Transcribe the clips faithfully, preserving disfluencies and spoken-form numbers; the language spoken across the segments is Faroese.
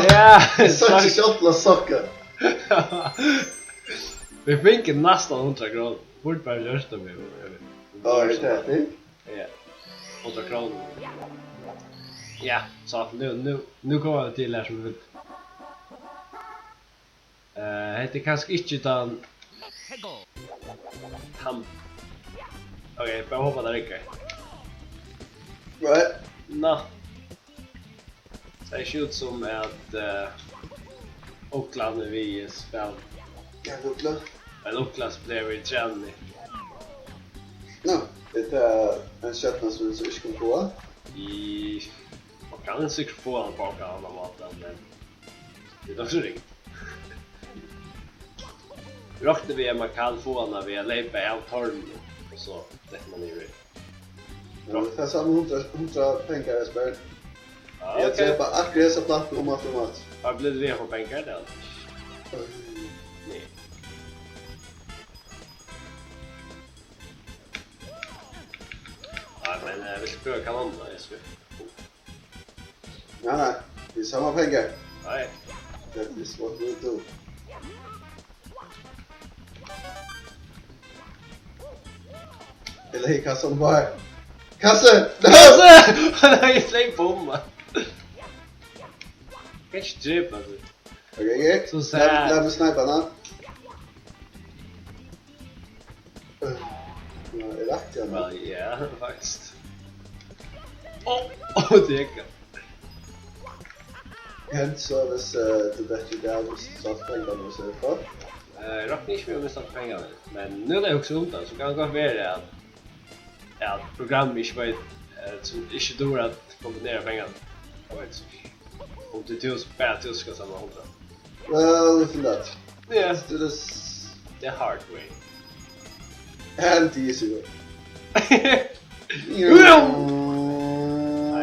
Ja, eg sá ikki skjótt til at sokka. Vit fingu næstan hundrað krónur. Burdi bara gjørt tað, men... Á, er tað tað? Ja. Hundrað krónur. Ja, so nú, nú, nú koma vit til her sum vit vildu. Eh, hetta er kanska ikki tann, tann. Ok, bara hopa tað riggar. Right. Ná. Tað er ikki út sum at, eh, uglan er við í spælinum. Ja, ugla. Ein ugla sum blívur í trænum. Ná, er tað ein stjørna sum vit so ikki kunnu fáa? Í, man kann sikkurt fáa hana á onkran annan máta, men tað er nokk so ringt. Rokni við, at man kann fáa hana við at leypa av torninum, og so dettur man niður í. Men vit fáa saman hundrað, hundrað pengar, Espen. Ja, ok. Eg drepi akkurát hesa plantu um aftur um aftur. Hvar blívur tað við at fáa pengar, tað er alt? Nei. Nei, men, eh, vilt tú prøva kanonina, Espen? Nei, nei, vit hava sama pengar. Nei. That is what we do. Ella hey, kassan var. Kassan! Kassan! Hann hevði tvey bommar. Kann ikki drepa seg. Ok, ok. So sad. Lat, lat meg snipa hana. Ja, er rætt, ja. Well, yeah, faktiskt. Ó, ó, tað er ikki. Hent so, hvis, eh, tú dettur í dag, hvis tú sært pengarnar, so er tað gott. Eh, eg rokni ikki við at missa pengarnar, men nú tá eg hugsi um tað, so kann tað gott vera at, at programmið ikki veit, eh, sum ikki dugir at kombinera pengarnar. Eg veit ikki. Um tað er túsund, bara túsund skal samla hundrað. Well, if not. Yeah. Let's do this the hard way. And the easy way. Nei,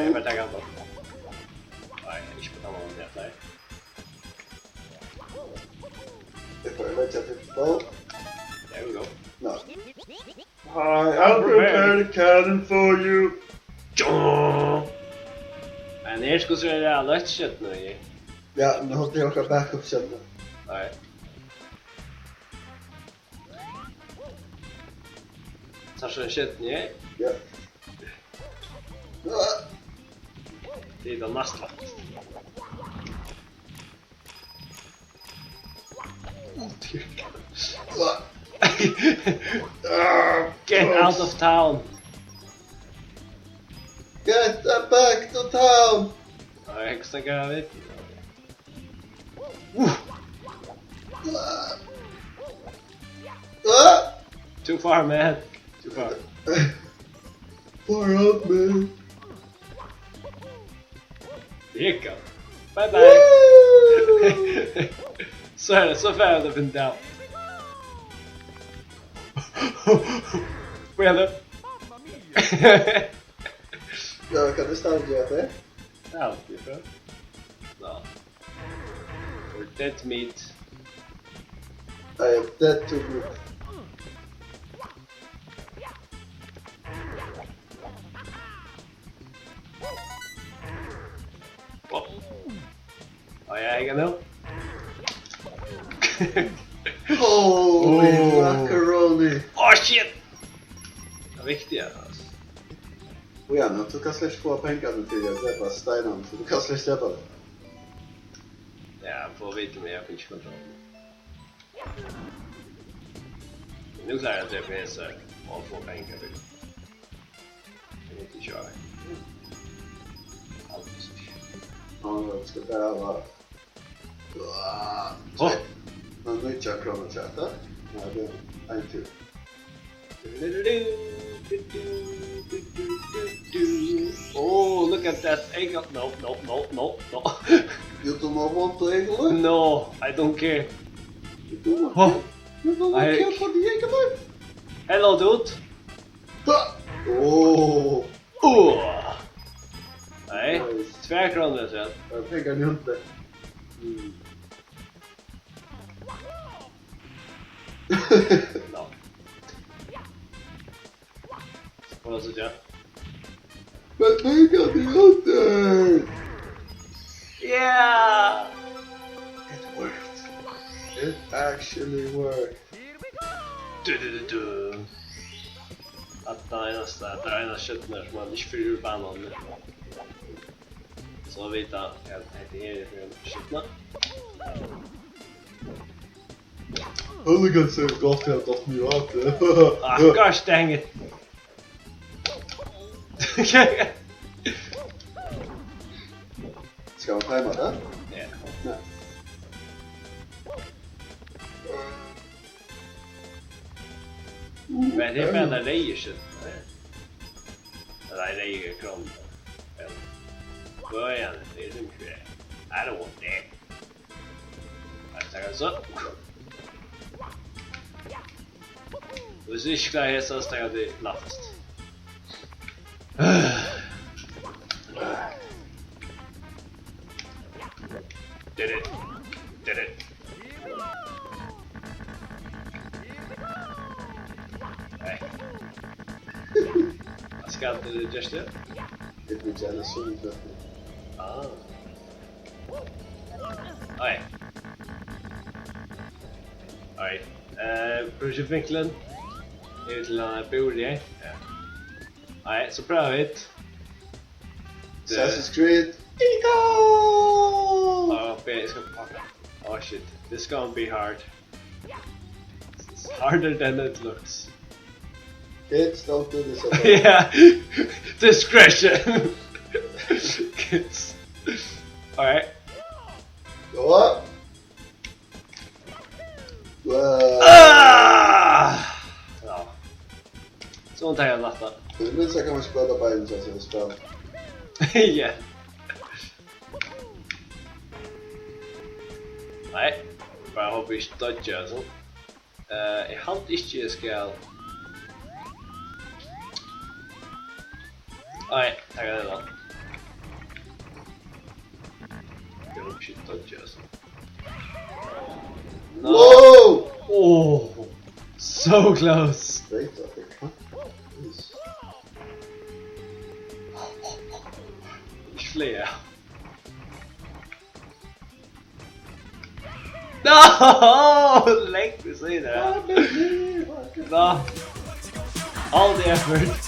eg fari taka hann bara. Nei, ikki på tann mátan, nei. Eg fari leggja til ball. There we go. No. Hi, I'll prepare the cannon for you. Men her skal så være løtt skjøtt nå, ja. Ja, men håper jeg har backup skjøtt nå. Nei. Tar så en skjøtt nå, ja. Ja. Ah. Det er den næste, faktisk. Get out of town. Get back to town. Nei, eg skal ikke ha det. Ah. Too far, man. Too far. Far out, man. Hikka. Bye bye. Woo! So er det, so fær jeg det funnet av. Hva er det? Ja, kan du starte, Jeffrey? Ja, det er før. Nå. You're dead meat. I am dead to you. Á, ja, eg kann nú. Holy macaroni. Á, shit! Tað er viktigt, altso. Og ja, men tú kanst slett ikki fáa pengarnar til at drepa steinarnar, so tú kanst slett ikki drepa tey. Ja, fáa vita um eg havi fingið kontroll. Nú klári eg at drepa hesar og fáa pengar fyri. Eg veit ikki, hvat. Alt. Hann skal bara hava, ah, tvey. Nei, nítjan krónur afturat. Nei, tað er ein túr. Oh, look at that angle. No, no, no, no, no. You do not want the angle? No, I don't care. You do not care? You do not care for the angle? Hello, dude. Ha! Oh. Oh. Nei, nice. Tvær krónur, so. Ja, pengar nýttu. Mm. No. Hvat er tað? Men pengar nýttu. Yeah! It worked. It actually worked. Du, du, du, du. At tað einasta, tað er eina skjøtnar, sum hann ikki fer úr banan. So vita at hetta her er fyri skjøtna. Hooligan sær gott, eg havi dátt mær á tað. Ah, gosh dang it. Skal man timer tað? Ja. Nei. Men tað er bara tað reyða skjøtna. Tað er reyða krónan. Bøjan, tað er sum ikki. I don't want that. Nei, taka tað so. Og hvis du ikki klárar hetta, so taka tað lættast. Did it. Did it. Nei. Hvat skal tú, Justin? Eg vil gjarna sunga. Ah. Oj. Oj. Eh, prøv ikki vinklen. Yvir til hann er búri. Ja. Oj, so prøva vit. Assassin's Creed. Bingo! Oh, eg skal pakka. Oh shit, this is gonna be hard. It's harder than it looks. Kids, don't do this at home. Yeah. Discretion. Kids. All right. Go up. Wow. Ah! Ja. So hon tekur lætta. Men so kann man spæla bæði, so spæla. Ja. Nei, bara hopa ikki dodge og so. Eh, eg haldi ikki eg skal. Nei, taka tað. Eg hopi ikki dodge og so. No. Wow! Oh, so close. Veit at eg kann. Ikki fleiri. No! Langt við síðuna av. No. All the effort.